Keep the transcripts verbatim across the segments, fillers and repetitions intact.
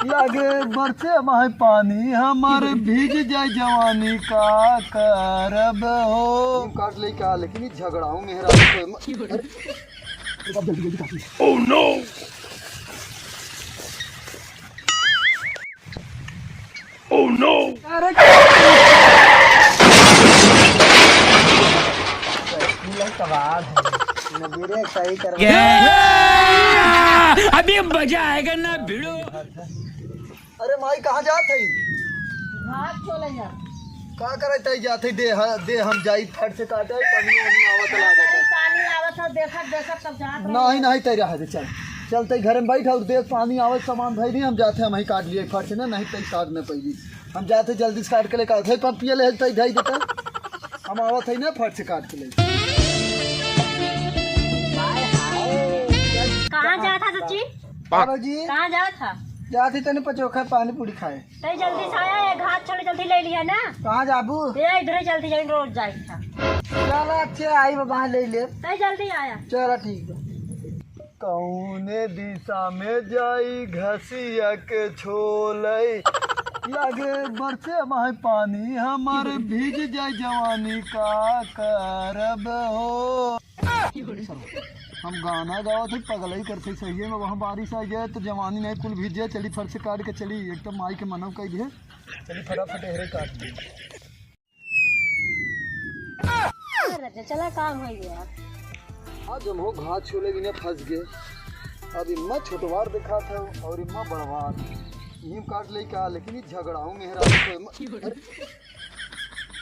लागे बरसे माहे पानी, हमार भीज जाए जवानी, का करब हो? काट ले का, लेकिन ई झगड़ाऊ मेहरारू को म-, अरे, रुक, अब जल्दी, जल्दी काट ले। Oh no! Oh no! अरे, पूरा कबाड़ है। नबीरे सही करवा। अभी मजा आएगा ना भिड़ो। अरे माई, कहाँ जात है? घास छोले जा। का करत है जात है? दे, ह-, दे हम जाई फट से काटे, पानी वानी आवत लागत है। पानी आवत है, देखत, देखत तब जात रहे। नहीं, नहीं, तै रह दे, चल। चल, तै घर में बैठ और देख, पानी आवत, सामान धई दी, हम जाते हैं, हम ही काट लिए फट से ना, नहीं तै काट न पइबी। हम जाते जल्दी से काट के लेके आवत है, पपिया ले, तै धई देता। हम आवत है ना, फट से काट के ले। कहाँ जात है, चाची? बाबूजी। कहाँ जात है? जात ही तनी पचोखा पानी पूरी खाए। तै जल्दी से आया, ये घास छोले जल्दी ले लिया ना। कहाँ जाबू? ये इधरे जल्दी जाइन, रोज जाए था। चला, अच्छे आई बाबा, ले ले। तै जल्दी आया। चला, ठीक बा। कौने दिशा में जाई घसिया के छोले? लागे बरसे माहे पानी, हमार भीज जाए जवानी, का करब हो? हम गाना गावत है, पगलई करते सही में, वहाँ बारिश आ जाए तो जवानी नहीं कुल भीज जाए। चली फट से काट के चली, एक तो माई के मनव कह दिए। चली फटाफट एहरे काट दी। अरे राजा, चला काम हो गया। आज हम हो घास छोले बिना फंस गए। अब इम्मा छोटवार दिखात है और इम्मा बड़वार। इही काट ले का, लेकिन ये झगड़ाऊ मेहरारू को इम्मा, अरे,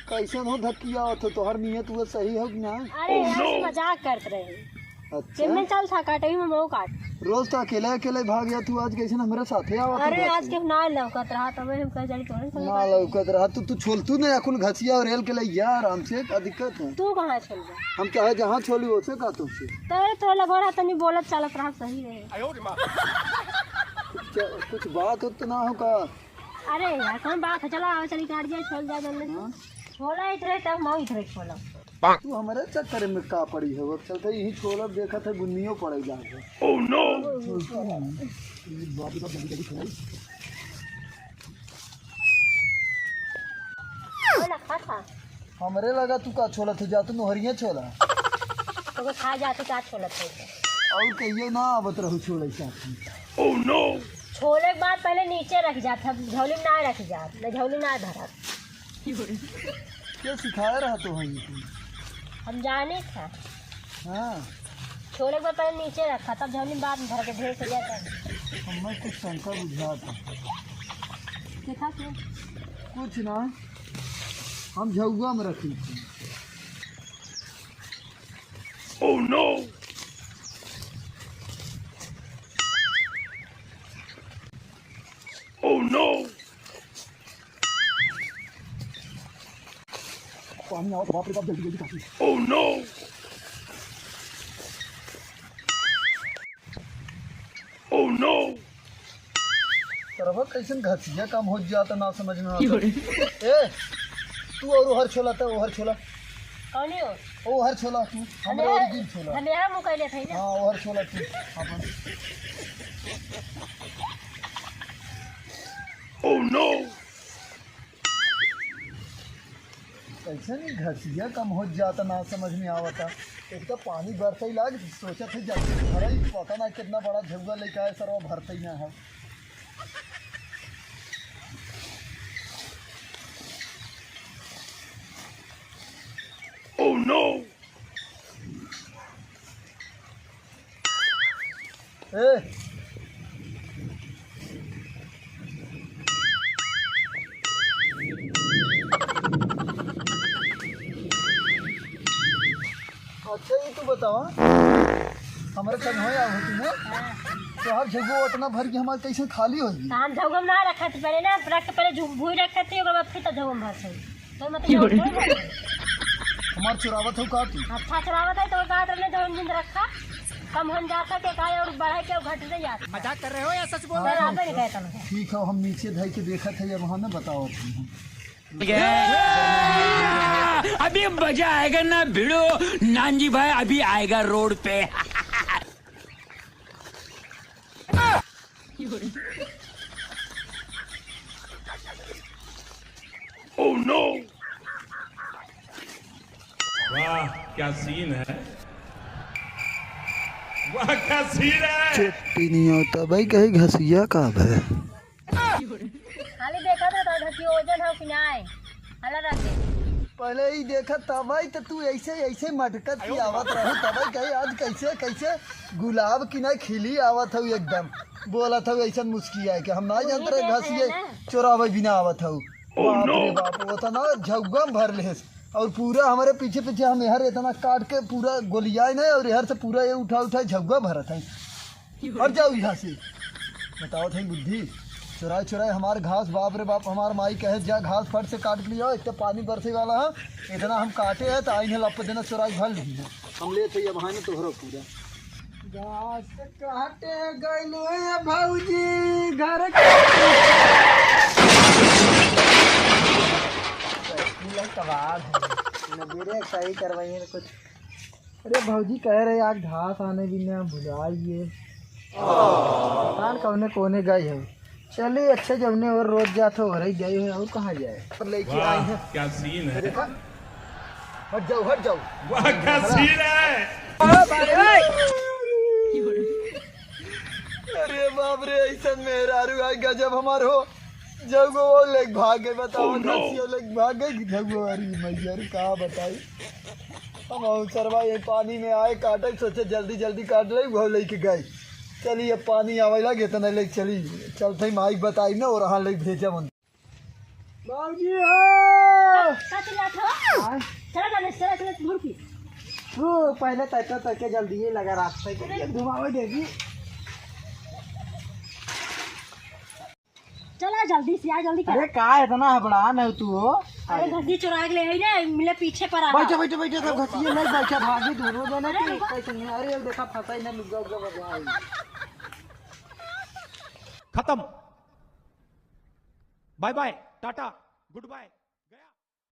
कैसन हो धक्की आवत हो? तोहर नियत हुआ सही हो कि ना? अरे यार, मजाक करत रहे। अच्छा। चल था काटे भी, मैं मऊ काट। रोज तो अकेले अकेले भाग जा तू, आज कैसन हमरा साथे आवत हो अरे, आज के ना लौकत रहा, तबे हम कह जाई तोरे संग ना काटे। लौकत रहा तू, तू छोल तू नहीं, अखुन घसिया और रेल के ले जा आराम से, का दिक्कत है? तू कहाँ छोल गया? हम चाहे जहाँ छोली, ओसे का तुमसे? तो अरे, तोरे लगे रहा, तनी बोलत चालत रहा, सही रहे। कुछ, कुछ बात उत ना हो का? अरे यार, कौन बात है? चलो, आओ, चली काट जाए, छोल जाए, जल्दी। हाँ? छोला इतरे, तब मऊ इतरे छोला। तू हमारे चक्कर में का पड़ी हो? अब चलते यही छोला देखत है, गुन्नियो पड़े जात है। Oh no! छोला खा था। हमरे लगा तू का छोला थे, जा तू नोहरिया छोला। तो खा जा, तू का छोला थे? और कहियो ना आवत रहू छोला साथ में। Oh no! छोले के बाद पहले नीचे रख जात, हम झोली में ना रख जात, न झोली ना धरत। के सिखाए रहा तो है ये? हम जाने था। हाँ। छोले को पहले नीचे रखा, तब झोली में बाद में भर के ढेर से जाता। हमें कुछ शंका बुझात है। देखा क्यों? कुछ ना, हम झउआ में रखी थी। Oh no! Oh no! पानी आओ, बाप रे बाप, जल्दी, जल्दी काटी। Oh no! Oh no! सरवा कैसन घसिया काम हो जाता, ना समझ में आता। ए, तू और ओहर छोला, तो ओहर छोला। कौन हो? ओहर छोला तू, हमरे हमें, ओरिजिन छोला। हमें यहाँ मुँह कैले थे ना। हाँ, ओहर छोला तू, अपन। Oh no! कैसे नहीं घसिया कम हो जाता, ना समझ में आवता। एक तो पानी बरसई लाग, सोचत है जल्दी भरई, पता ना कितना बड़ा झउआ लेके आए, सरवा भरतई ना है। Oh no! ए। अच्छा, ये तू बतावा, हमारे संग हो या होती है, तो हर जगह उतना भर के हमारे कैसे खाली होगी? तो हम झउआ में ना रखत, पहले ना रख, पहले झु-, भूई रखत थी, ओकर बाद फिर तो झउआ में भरत है। तो मतलब झउआ में भरत है। हमार चुरावत हो का तू? अच्छा चुरावत है, तो का करने झउआ में जिंद रखा? कम हम जाता के का और बढ़े के घट से जाता। मजाक कर रहे हो या सच बोल रहे हो? बराबर ही कहता हूँ। ठीक है, हम नीचे धई के देखत है, जब हमें बताओ तुम। अभी मजा आएगा ना भिड़ो, नानजी भाई अभी आएगा रोड पे। Oh no! वाह, क्या सीन है। वाह, क्या सीन है। चुप्पी नहीं होता भाई, कहीं घसिया का है। खाली देखत रह, तोर घसिया ओजन हौ कि नाय? हला रख दे। पहले ही देखत तबई त तू ऐसे, ऐसे मटकत की आवत रहू, तबई कही आज कैसे, कैसे गुलाब की ना खिली आवत हौ एकदम। बोलत हौ ऐसन मुस्किया है कि हम ना जानत रहे घसिया चोरावे बिना आवत हौ। बाप रे बाप, वो तो ना झउआ में भर लेस। और पूरा हमारे पीछे, पीछे हम एहर इतना काट के पूरा गोलियाए ना, और एहर से पूरा ये उठा, उठा झउआ भरत है। हट जाओ यहाँ से। बताओ थे बुद्धि, चुराए चुराए हमार घास, बाप रे बाप, हमार माई कहे जा घास फट से काट के लियाओ, इतना पानी बरसे वाला है, इतना हम काटे हैं तो आई है लप देना चुराए भर ली है। हम ले थे ये बहाने तोहरो पूरा। घास काटे गइलू ए भौजी घर के। कबाड़ है। न बेरे सही करवाइए न कुछ। अरे भौजी कह रहे आज घास आने भी ना भुलाइए। पता न कौने कोने गए हो। चलिए अच्छे जौने और रोज जात हो, रही गए हो और कहाँ जाए। पर लेके वाह, आई है। क्या सीन है। देखा? हट जाओ, हट जाओ। वाह, क्या सीन है। अरे बाप रे, ऐसन मेहरारू आई गजब हमार हो। जउगो वो लेके भाग गए, बताओ। Oh, no। घसियो लेके भाग गए, जउगो, अरे मैया रे, का बताई। हम अउसरवा ये पानी में आए काटे, सोचे जल्दी जल्दी काट ले, वो लेके गए। चली अब पानी आवे लगे, इतना लेके चली, चलते ही माइक बताई ना, और हाँ लेके भेजा मन। बाबूजी हो। का चिल्लात हो? हाँ? चला जाने, चला, चला, दूर की। तू पहले तैतो तैके जल्दी ही लगा रास्ते के लिए धुआं हो देगी। चला जल्दी से आ, जल्दी कर। अरे का इतना हबड़ान है तू हो? अरे घसी चुरा के ले आई ना, मिले पीछे पर आ। बैठो, बैठो, बैठो, सब घसिए नहीं बैठा, भागी दोनों जने अरे की। रुको। कैसे नहीं? अरे देखा फंसा ही ना, लुग्गा उग्गा बजा है। खत्म। Bye bye, tata, good bye.